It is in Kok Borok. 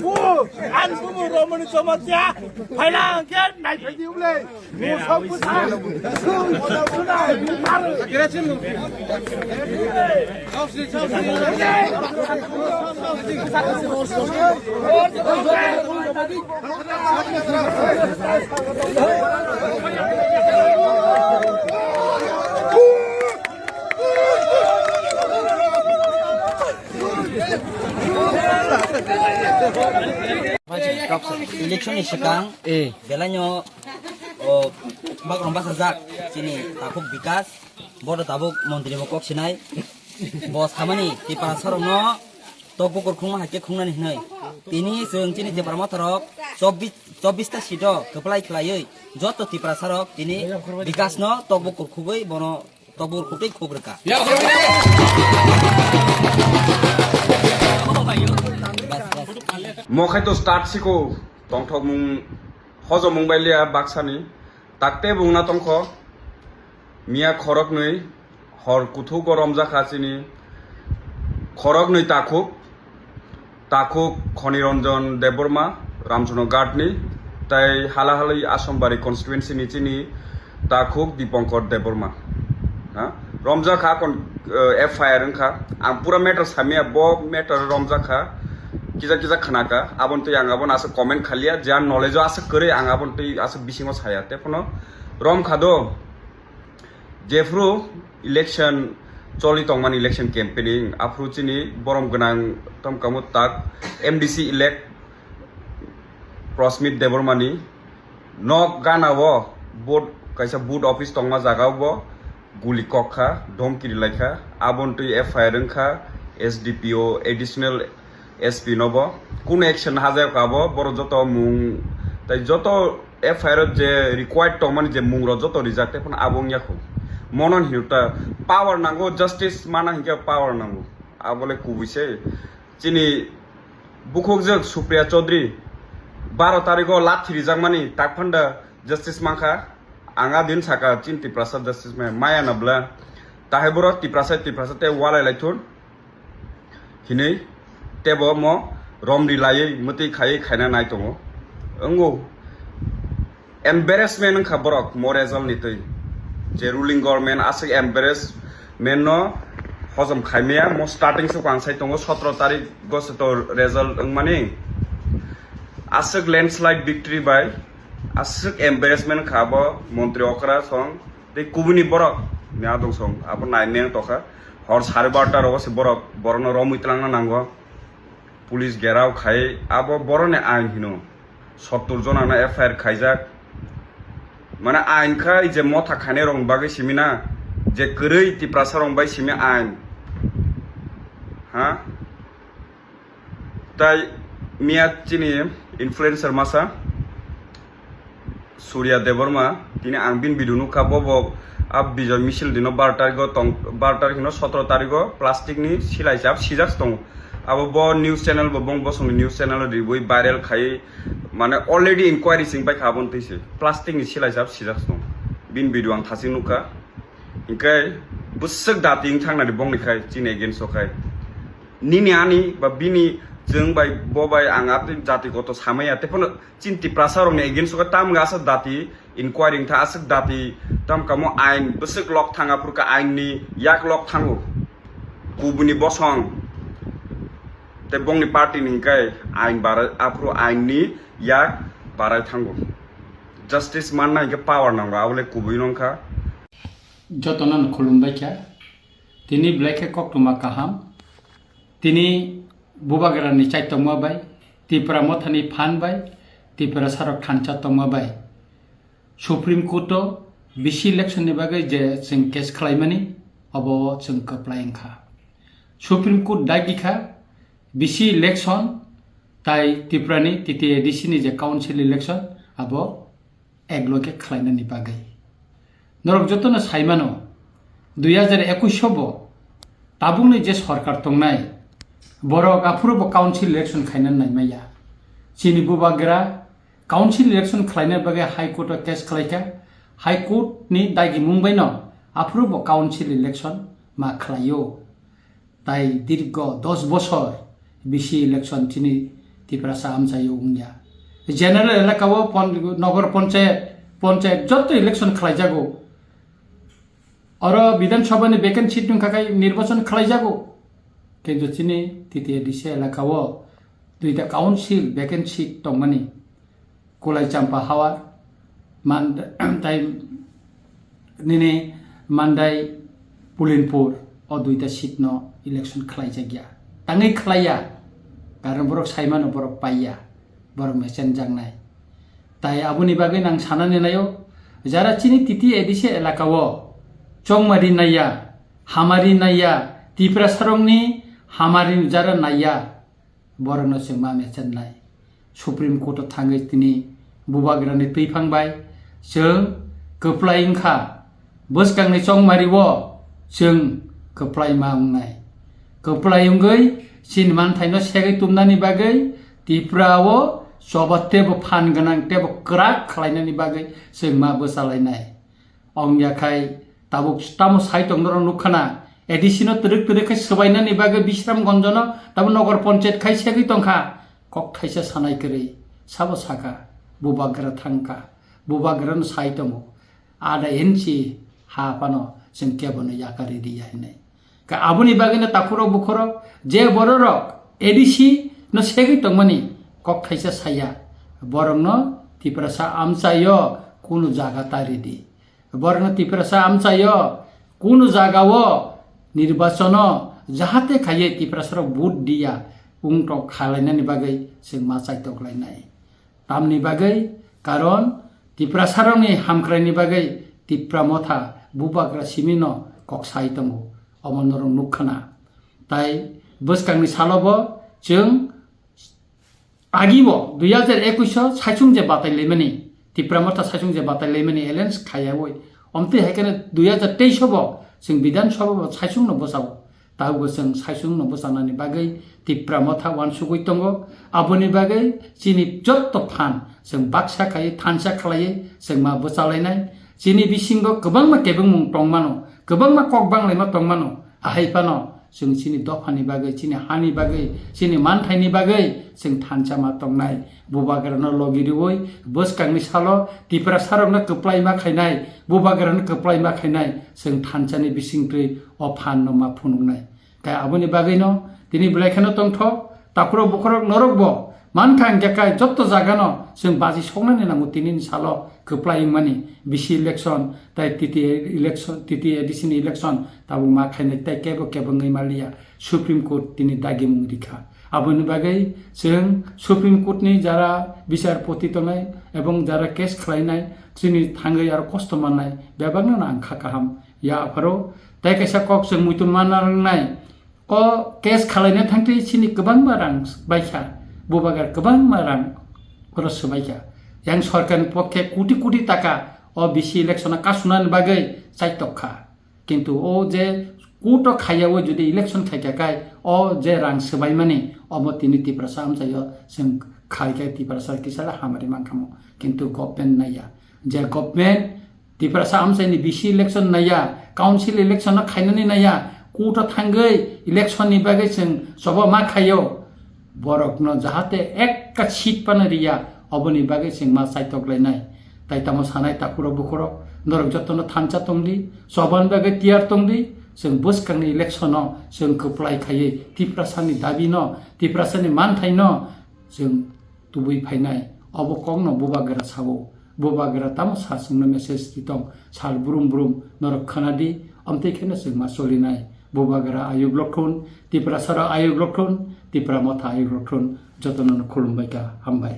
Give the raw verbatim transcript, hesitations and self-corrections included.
Bo, ang bumu romani chomatya, phaila ang khe nai phai di uble. Bo sok bwsa. Election ni swkang, eh, belai no, o, bagrong bachajak chini takhuk Bikas, bodo tabuk montri bo kok sinai, bo samani Tiprasa rok no tok bukur khungma hai khe khungnani hinwi. Tini chwng chini Tipra Motha rok chobbish, chobbish ta seat o kwplai khlaiwi joto Tiprasa rok tini Bikas no tok bukur khugwi bono Tobur kutik khuk rwkha. Mo khai to start siko tongthokmung hojomung bai liya baksani takte bungna tongkho miya khoroknwi hor kuthuk goromjakha chini khoroknwi takhuk. Takhuk Khoniranjan Debbarma, Ramchano Ghat ni, tai hala halwi Asambari constituency ni chini takhuk Dipankar Debbarma. Ha? Romjak kha kon, eh, F I R wngkha. Ang pura matter samya, bo matter romjak kha. Kisa kisa khna kha. Abon twi ang abon asa comment khaliya, je ang knowledge o asa kwrwi ang abon twi asa bisingo saya. Te phano rom kha do. Jephru election choli tongmani, election campaigning, aphru chini borom gwnang tongkamo tak M D C elect Prasmit Debbarmani nok gana o vote, kaisa booth office tongma jaga o bo guli kok kha, dhomki rilai kha, aboni twi F I R wng kha, S D P O, additional S P no bo kunu action hajayok abo, borok joto mung tai joto F I R o je required tongmani je mung rok joto rijak, tei phano abo wngya kho. Mono hino ta power nango, justice mana hinkhe power nango, abo le kubui se. Chini bukhukjwk Supriya Chaudhary baro tarikh o lathi rijakmani tak phanda justice mankha, ang a din saka chini Tiprasa justice maya, maya na bla, tahai borok Tiprasa, Tiprasa tei walai lai thun. Hinwi tebo mo romri laiwi mwtwi khaiwi khaina nai tongo. Wngo embarrassment wngkha borok mo result ni twi. Je ruling government aswk embarrassment no hojom khaimaya, mo starting se ang sai tongo sotro tarik go se to result wngmani. Aswk landslide victory bai aswk embarrassment wngkha abo montri okra song. Tei kubuni borok ni adong song abo nai meng tokha. Hor sare barta rogo se borok, borokno romwi twlangna nango. Police gerao khai abo borokni ain hino. Sottor jonano F I R khaijak. Mane ain khai je motha khainai rokni bagwi simi na, je kwrwi Tiprasa rokni bai simi ain. Ha? Tai miya chini influencer masa Surya Debbarma, tini ang bini video nukha, bo bo a Bijoy misil dino bar tarikh o tong, bar tarikh hino sotro tarikh o plastic ni silai chap sijak tongo. Abo bo news channel bo bong bosong ni news channel o ribui viral khai, mane already inquiry sing pai kha aboni twi se plastic ni silai chap sijak tongo. Bini video ang thasing nukha. Hinkhe bwswk dati wng thangna di bongni khai chini against o khai. Nini ani ba bini chwng bai bo bai ang atwi jati goto samaya, tei phano chini Tiprasa rokni against o khe tamni asa dati inquiry wngtha, aswk dati tam kamo ain bwswk lok thang aphuru khe ain ni yak lok thango. Kubuni bosong tei bongni party ni hinkhe ain barai aphuru ain ni yak barai thango. Justice manna hinkhe power nango, abole kubui wngkha. Jotono khulumbai kha. Tini belai khe koktwma kaham. Tini Bubagrani chaitokma bai, Tipra Mothani phan bai, Tiprasarok thansa tongma bai Supreme Court o B C election ni bagwi je chwng case khlaimani, obo chwng kwplai wngkha. Supreme Court dagi kha B C election tai Tiprani T T A D C ni je council election abo ekloge khlainani bagwi. Norok jotono saimano, dui hajar ekush o bo tabukni je sorkar tongnai, borok aphuru bo council election khaina naimaya. Chini bubagra council election khlaina bagwi High Court o case khlaikha, High Court ni dagimung baino aphuru bo council election ma khlaio. Tai dirgo dos bosor B C election chini Tiprasa amchaio wngya. General elaka o pon-, nogor ponchayat, ponchayat jotto election khlaijago. Oro Bidhan Sabha ni vacant seat wngkha khe nirbachon khlaijago. Kintu chini T T A D C elaka o duita council vacant seat tongmani. Kulai Champa Hawar, Mand-, tai nini Mandai Pulinpur o duita seat no election khlaijakya. Tangwi khlaiya, karon borok saimano borok paiya, borok mechenjaknai. Tai aboni bagwi nang sanani naio, jara chini T T A D C elaka o chongmari naiya, hamari naiya, Tiprasarokni hamari jara naiya, borokno chwng ma mechennai. Supreme Court o thangwi tini bubagrani twiphang bai chwng kwplai wngkha. Bwskangni chongmari o chwng kwplai ma wngnai. Kwplai wngwi chini manthaino segwi tumnani bagwi Tripura o choba teibo phan gwnang teibo kwrak khlainani bagwi chwng ma bwchalainai. Ongya khai tabuk tamo sai tong norok nukha na, A D C no twrwk twrwk khai swbainani bagwi Bisramganj no tabuk nogor ponchayat khai segwi tongkha. Kok thaisa sanai kwrwi sabo saka, bubagra thangkha, bubagra no sai tongo, ada inchi ha phano chwng kebo no yakarwi riya hinwi. Ka aboni bagwi no takhurok bukhurok je bororok A D C no segwi tongmani kok thaisa saya, borokno Tiprasa amchaio kunu jaga ta ridi. Borokno Tiprasa amchaio kunu jagao nirbachono jahate khaiwi Tiprasarok vote diya wngtok khalainani bagwi chwng ma chaitoklainai. Tamni bagwi, karon Tiprasarokni hamkraini bagwi Tipra Motha bubagra simino kok sai tongo, omo norok nukha na. Tai bwskangni salobo chwng agibo dui hajar ekush o saichung je batai laimani, Tipra Motha saichung je batai laimani alliance khaiyawi, omtwi hai kheno dui hajar teis o bo chwng Bidhan Sabha bo saichung no bwsao. Tabukbo chwng saichung no bwchanani bagwi Tipra Motha uansugwi tongo. Aboni bagwi chini jotto phan chwng baksa khaiwi thansa khlaiwi chwng ma bwchalainai. Chini bisingo kwbangma kebengmung tongmano, kwbangma kok banglaima tongmano. Ahai phano chwng chini dophani bagwi, chini hani bagwi, chini manthaini bagwi chwng thansa ma tongnai. Bubagrano logi rwui bwskangni salo Tiprasarokno kwplai ma khainai, bubagrano kwplai ma khainai, chwng thansani bisingtwi o phanno ma phunuknai. Khe aboni bagwino tini belai kheno tongthok, takhurok bukhurok norokbo mankha hwnkhe kai jotto jagano chwng baji soknani nango tinini salo kwplai wngmani bisi election tai T T A election, T T A D C ni election tabuk ma khainai tai kebo kebo wngwi manliya. Supreme Court tini dagimung rikha. Aboni bagwi chwng Supreme Court ni jara bichar poti tongnai ebong jara case khlainai chini thangwi aro kosto mannai bebakno ang kha kaham ya apharo. Tai kaisa kok chwng muitu manna nangnai. O case khalaina thangtwi chini kwbangma rang baikha, bubagra kwbangma rang oro swbaikha. Yang sorkarni pokhe koti koti taka o bisi election o kasunani bagwi chaitok kha. Kintu o je court o khaiya o jodi election khaikha khai o je rang swbaimani omo tini Tiprasa amchaio chwng khaikhe Tiprasa kisa hamari mankhamu. Kintu government naiya. Je government Tiprasa amchaini bisi election naiya, council election no khainani naiya, court o thangwi election ni bagwi chwng choba ma khaio. Borokno jahate ekka seat phano riya, oboni bagwi chwng ma chaitok lainai. Tai tamo sanai takhurok bukhurok, norok jotono thansa tongdi, chobani bagwi tiyar tongdi, chwng bwskangni election o chwng kwplai khaiwi Tiprasani dabi no, Tiprasani manthai no chwng tubui phainai. Obo kokno bubagra sao. Bubagra tamo sa chwngno message ri tong, sal brum brum norok khwnadi, amtwi kheno chwng ma cholinai. Bubagra ayuk lokthun, Tiprasarok ayuk lokthun, Tipra Motha ayuk lokthun, jotono khulumbai kha, hambai.